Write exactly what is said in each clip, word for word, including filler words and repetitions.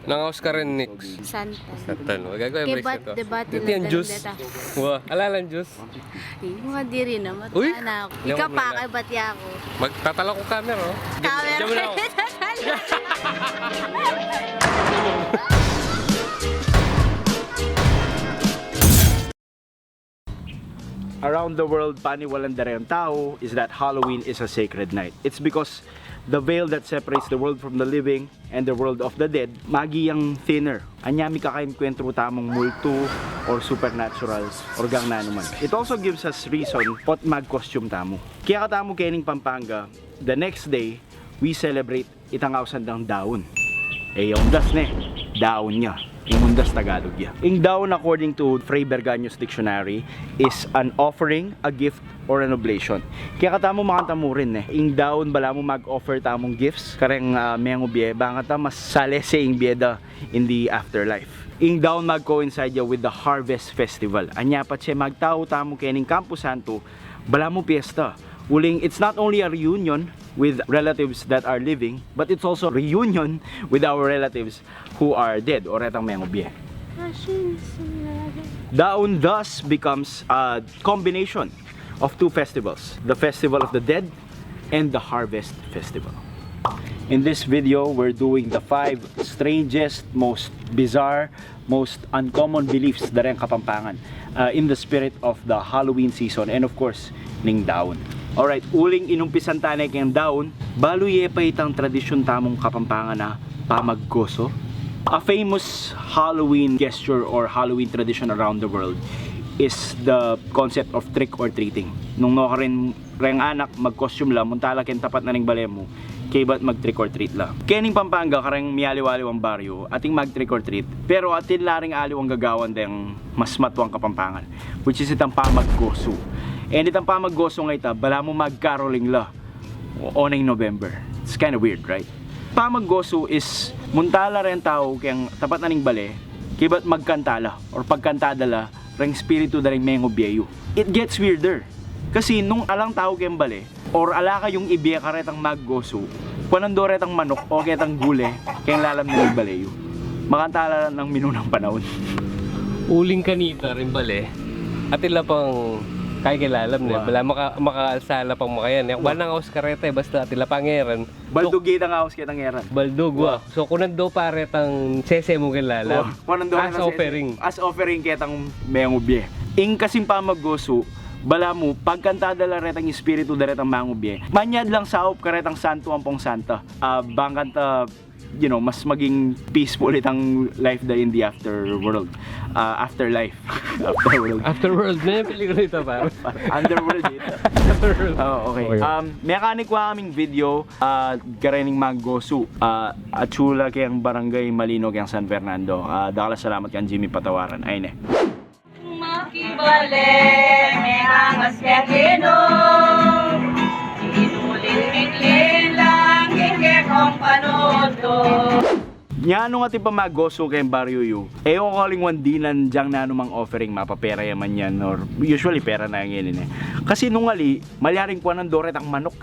Nangaus ka rin, Nix? Santan. Santan. Wag ako, Kay embrace bat-, ko. Debate Ito na yung juice. Talaga. Wa, alalang juice. Ih, mga diri na, Uy! Mata na ako. Hindi Ika ako pa, malala. Kay bati ako. Magtatala ko camera, oh. Camera. Diyan mo na ako. Around the world, paniwalang da ring tau is that Halloween is a sacred night. It's because the veil that separates the world from the living and the world of the dead, maging thinner. Anya mika-encuentro tamung multu or supernatural or gang nanu man. It also gives us reason ot mag-costume tamu. Kaya katamu kening Pampanga, the next day, we celebrate itang ausan dang daun. E ya undas ne, daun ya. Ing undas Tagalog ya. Ing daun, according to Fray Bergaño's dictionary, is an offering, a gift, or an oblation. Kaya katamu makanta mu rin ne. Ing daun, balamu mag-offer tamung gifts kareng, ah, mengubie, bang kanta mas salese ing bie da in the afterlife. Ing daun mag-coincide ya with the harvest festival. Anya patse magtau tamu kening Kampo Santo, balamu piesta. Uling, it's not only a reunion with relatives that are living, but it's also a reunion with our relatives who are dead or retang mengubie. Daun thus becomes a combination of two festivals, the Festival of the Dead and the Harvest Festival. In this video, we're doing the five strangest, most bizarre, most uncommon beliefs da reng Kapampangan, uh, in the spirit of the Halloween season and, of course, ning daun. Alright, uling inumpisan ta ne keng daun, balu ye pa itang tradisyun tamung Kapampangan a pamaggosu. A famous Halloween gesture or Halloween tradition around the world is the concept of trick or treating. Nung nukarin reng anak, mag-costume la, munta la keng tapat na ning bale mu, kaybat mag-trick or treat la. Kening Pampanga, kareng mialiwaliwang baryu, atin mag-trick or treat, pero atin la ring aliwang gagawan deng mas matuang Kapampangan, which is itang pamaggosu. And itang pamaggosu ngeta, balamu mag-caroling la o, o neng November. It's kinda weird, right? Pamaggosu is, munta la reng tau keng tapat na ning bale, kaybat magkanta la, or pagkanta da la reng espiritu da reng mengubie yu. It gets weirder. Kasi nung alang tau keng bale, or ala kayung ibie karetang maggosu, kuanan do retang manuk o ketang gule keng lalam na ning bale yu. Makanta la nang minunang panaun. Uling kanita reng bale, atin la pang kay keng lalam ne. Wa. Bala maka-, makaalsa la pang makayan ne. Wa. Bala nangaus ka reta, basta atin la pang ngeran. Baldug itang aus ketang ngeran. Baldug, wa. Wa. So, kuanan do pa retang sese mu keng lalam. Wa. Kuanan do as retang sese. Offering. As offering ketang mengubie. Ing kasing pamaggosu, balamu, pagkanta da la retang espiritu da retang mengubie, manyad lang saup karetang santu ampong santa. Ah, bang kanta, you know, mas maging peaceful itang life da in the afterworld. Ah, afterlife. Afterworld. Afterworld na yung pelikula ita, pare. Underworld ita. Underworld. Oh, okay. Okay. Um, mekanik wa kaming video, ah, karening maggosu, ah, atsu la keng Barangay Malino keng San Fernando. Ah, dakal a salamat kang Jimmy Patawaran. Ay ne. Makibale, mengangas keng linu, inuling miklin lang ing kekong panutu. Nya nung atin pamaggosu keng baryu yu, e yu kakalingwan dinan dang nanu mang offering, mapapera ya man yan, or usually pera na ngeni ne. Kasi nung ali, malyaring kuanan do retang manuk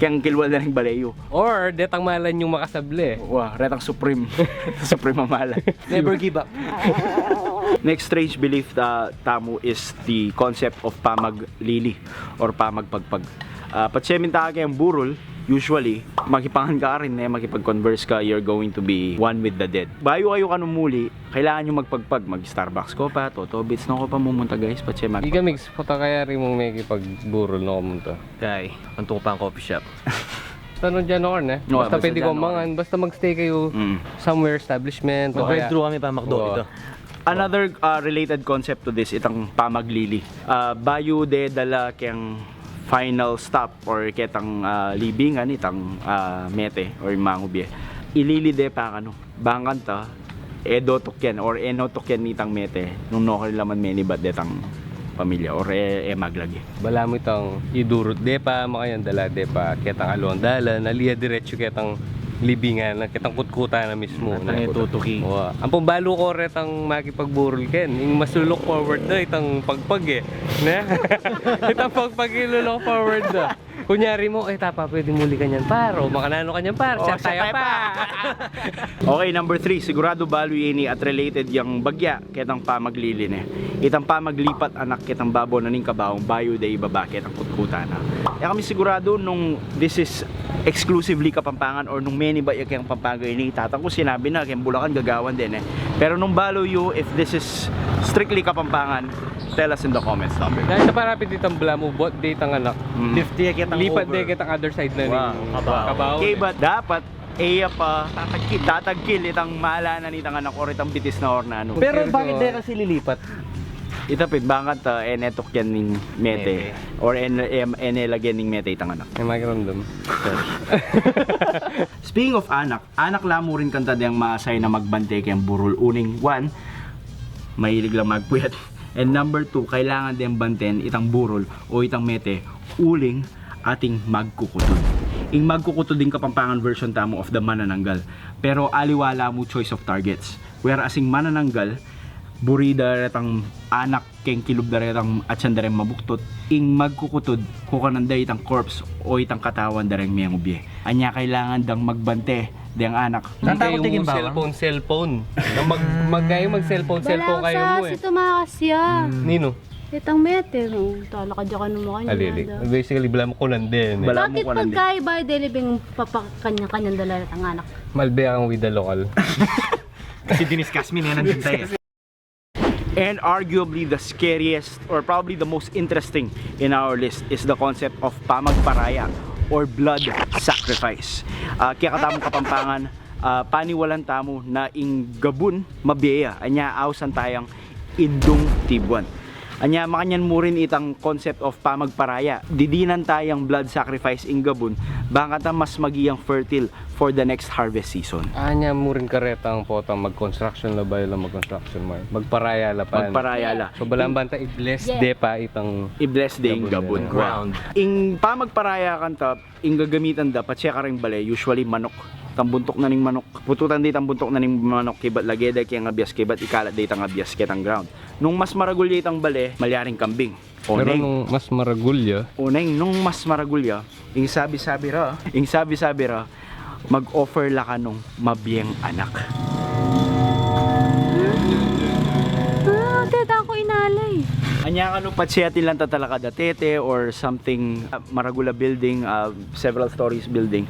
keng kilwal na ning bale yu. Or detang malan yung makasable. Wa, retang supreme. Supreme a malan. Never give up. Next strange belief ta-, tamu is the concept of pamaglili or pamagpagpag. Ah, patse minta ka keng burol, usually, makipangan ka karin ne, makipag-converse ka, you're going to be one with the dead. Bayu kayu kanung muli, kailangan yung magpagpag, mag-Starbucks ko pa, Toto Beats no ko pa mumunta, guys, patse mag- Di kami, puta, kaya rin mong makipagburol no ko munta. Kay, antu ko pa ang coffee shop. Tanong dyan, Orne. Oo, basta basta pwede dyan, ko Orne. Mangan, basta magstay kayo Mm. somewhere establishment, o kaya Mag-drive-thru kami pa McDo Oo. Ito. Another, uh, related concept to this, itang pamaglili. Uh, bayu de dala keng final stop or ketang, uh, libingan, itang, uh, mete or mangubie. Ilili de pa kanu. Bang kanta, e dotuk yan or e notuk yan itang mete nung nukarin la man menibat detang pamilya or e, e maglagi. Balamu itang idurut de pa, makayan dala de pa ketang along dalan, ali ya diretsu ketang libingan na, ketang kutkutan na mismu. Itang ne, itutuki. Wa. Ampong balu ko retang makipagburol ken, ing mas look forward da itang pagpag e. Ne? Itang pagpag ing look forward da. Kunyari mu, "Eh, tapa, pwede muli kanyan, par?" O makananu kanyan, par? O, chat tayu, par. Okay, number three, siguradu balu ye ini at related yang bagya ketang pamagliline. Itang pamaglipat anak ketang babo na ning kabaong bayu de ibaba ketang kutkutan na. E kami siguradu nung this is exclusively Kapampangan or nung menibat ya keng Pampanga ini. Tatang ku sinabi na keng Bulacan gagawan din e. Pero nung balu yu, if this is strictly Kapampangan, tell us in the comments down below. Dahil sa parapit ditang balamu, buat de itang anak. Mm. Lifte ketang, lipat de ketang other side na ning kabaong. Kabaong. Okay, but dapat e ya pa tatagkil, tatagkil itang mala na nitang anak or itang bitis na or nanu. Pero bakit de kasi lilipat? Ita pin, bakit, ah, e ne tukyan ning mete? Mete. Or e ne, e ne lagyan ning mete itang anak? E makiramdam. Speaking of anak, anak la mu rin kanta deng maasay na magbante keng burul uling, one, mahilig lang magpuyat. And number two, kailangan deng banten itang burul o itang mete uling ating magkukutud. Ing magkukutud ing Kapampangan version tamu of the manananggal. Pero aliwa la mu choice of targets. Whereas ing manananggal, buri da retang anak keng kilub da retang atyan da reng mabuktut. Ing magkukutud, kukunan da itang corpse o itang katawan da reng mengubye. Anya kailangan dang magbante deng anak. Tatakut ing bawang. Cellphone, cellphone. Na mag, mag, kayu mag-cellphone, cellphone kayu mu e. Bala sa si tumakas ya. Ninu? Itang mete, no? Talakad ya kanu makanya. Alili. Basically, bala mu kunan din e. Bala mu kunan din. Bakit pagkaiba, deli bing papakanya-kanyang dala itang anak? Malbe ang with the local. Kasi diniscuss mi, ne, nandun tayo. And arguably the scariest or probably the most interesting in our list is the concept of pamagparaya or blood sacrifice. Ah, kaya katamung Kapampangan, ah, paniwalan tamu na ing gabun mabie ya, anya ausan tayang indung tibuan. Anya makanyan mu rin itang concept of pamagparaya. Didinan tayang blood sacrifice ing gabun, bang kata mas maging fertile for the next harvest season. Anya mu rin karetang potang mag-construction la, bayu la mag-construction mu e. Magparaya la pa. Magparaya la. So, balang banta, i-bless de pa itang, i-bless de ing gabun. Ground. Ing pamagparaya kanta, ing gagamitan da, patse kareng bale, usually manok. Itang buntuk na ning manok. Pututan da itang buntuk na ning manok, kibat lage da keng abias, kibat ikalat da itang abias ketang ground. Nung mas maragul ya itang bale, malyaring kambing. Pero nung mas maragul ya. Oneng, nung mas maragul ya, ing sabi-sabi ra, ing sabi-sabi ra, mag-offer la kanung mabieng anak. Ah, teta ko inalay. Anya kanu patse atin lang tatalakad a tete or something, ah, maragul a building, ah, several stories building.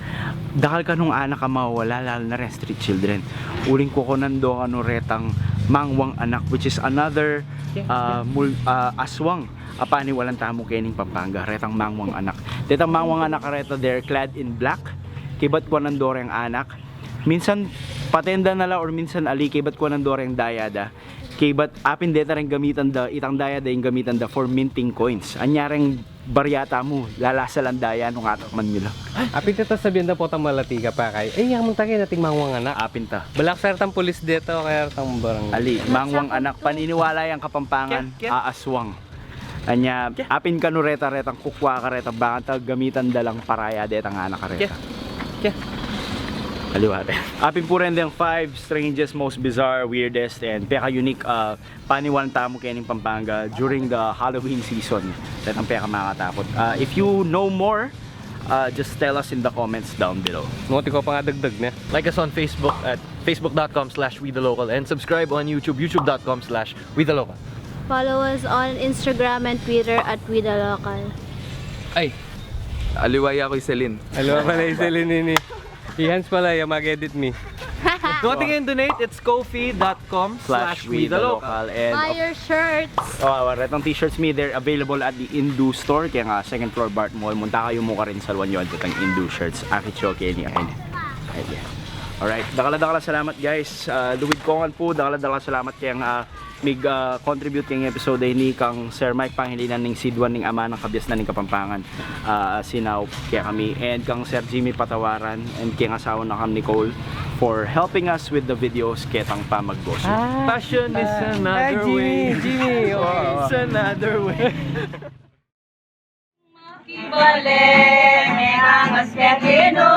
Dakal kanung anak a mawawala, lalu na ren street children. Uling kukunan do kanu retang mangwang anak, which is another, ah, mul-, ah, aswang a paniwalan tamu kening Pampanga, retang mangwang anak. Detang mangwang anak a reta, they're clad in black. Kibat kuanan do reng anak. Minsan patenda na la or minsan ali, kibat kuanan do reng daya da. Kibat apin deta reng gamitan da, itang daya da ing gamitan da for minting coins. Anya reng barya tamu, lalasa lang daya nung atakman mi la. Apin ta, ta sabian da potang malati ka pa kay, e, yang munta kaya nating mangwang anak. Apin ta. Balak sa retang pulis deta o kaya retang barangay. Ali, mangwang anak, paniniwala yang Kapampangan, aaswang. Anya, apin kanu reta, retang kukwa ka reta, bang ta gamitan da lang paraya detang anak a reta. Kya? Kya? Aliwa reta. Apin pu ren deng five strangest, most bizarre, weirdest, and peka-unique, ah, paniwalan tamu kening Pampanga during the Halloween season. Retang peka-makatakut. Ah, if you know more, ah, just tell us in the comments down below. Nung atin kang padagdag, ne? Like us on Facebook at facebook dot com slash we the local and subscribe on YouTube, youtube dot com slash we the local. Follow us on Instagram and Twitter at we the local. Ay, aliwa ya ku i Celine. Aliwa pala i Celine ini. I Hans pala, ya mag-edit mi. Nung atin kang donate, it's ko-fi dot com slash we the local. And buy your shirts. Oh, retang t-shirts mi, they're available at the Indu store, keng, ah, second floor Bart Mall. Munta kayu mu karin, saluan yu detang Indu shirts. Aki Cho, keni, ayni. Alright, dakal a dakal a salamat, guys. Ah, luid kongan pu, dakal a dakal a salamat keng, ah, mig, ah, contribute keng episode a ini, kang Sir Mike Pangilinan ning Siduan ning Ama nang Kabiasnan ning Kapampangan, ah, sinaup kekami, and kang Sir Jimmy Patawaran and keng asawa na kang Nicole for helping us with the videos ketang pamagboss. Hi. Passion is another way. Hi, Jimmy. Jimmy, oh. It's another way. Makibale, mengangas kekinu.